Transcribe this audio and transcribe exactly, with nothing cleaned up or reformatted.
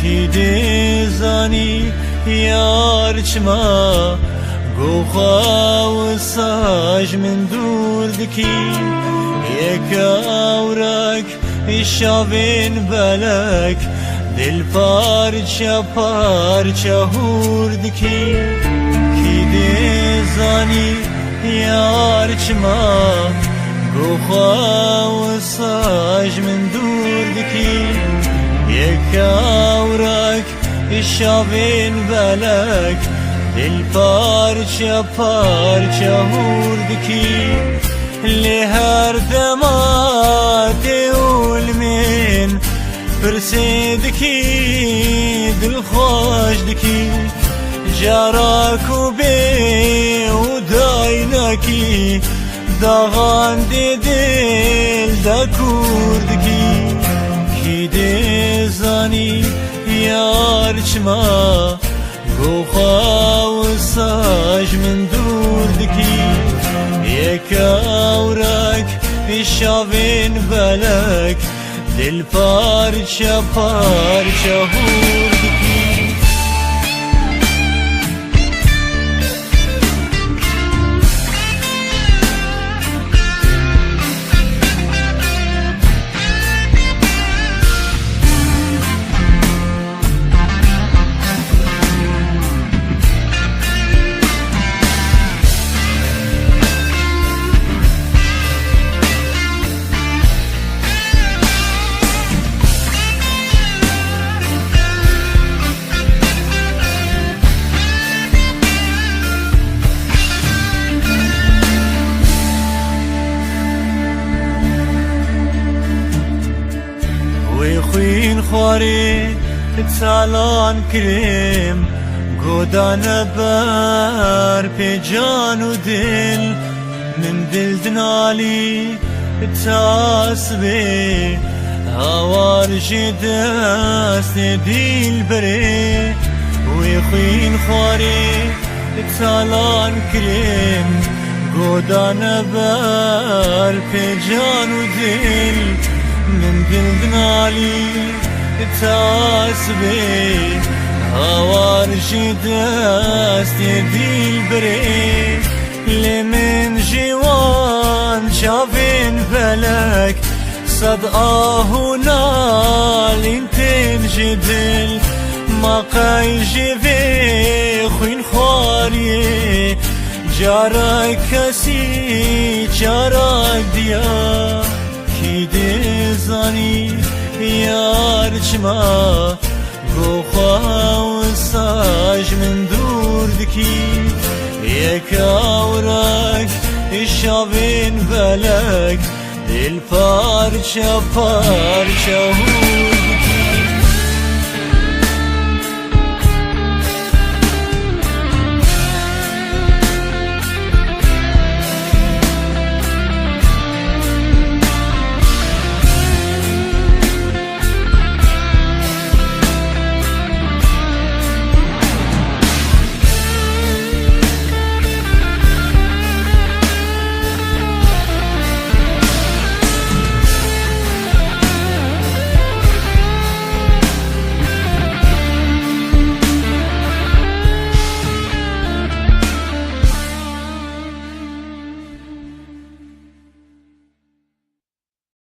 Kî dê zanî yar çima goxa wisa ji min dûr dikî. Yek ewrek şavên belek dil parça parça hûr dikî. Kî dê zanî yar çima goxa wisa ji min dûr dikî. Yek ewrek şavên belek dil parça parça hûr dikî. Lê her dema tê û li min pirsê dikî, dilxweş dikî. Cara ku bê û daynekî, daxan dê dil de kûr dikî. Kî dê zanî yar çima goxa wisa ji min dûr dikî. Yek ewrek şavên belek dil parça parça hûr dikî. Wê xwîn xwarê talan kirim, godane ber pê can û dil. Min dil dinalî ta sibê, hawar ji destê dîlberê. Wê xwîn xwarê talan kirim, godane ber pê can û dil. Min dil dinalî ta sibê, hawar ji destê dîlberê. Lê min ji wan çavên belek sed ah û nalîn tên ji dil. Ma qey ji vê xwîn xwariyê carek kesî çarek diya. Kî dê zanî yar çima goxa wisa ji min dûr dikî. Yek ewrek şavên belek dil parça parça hûr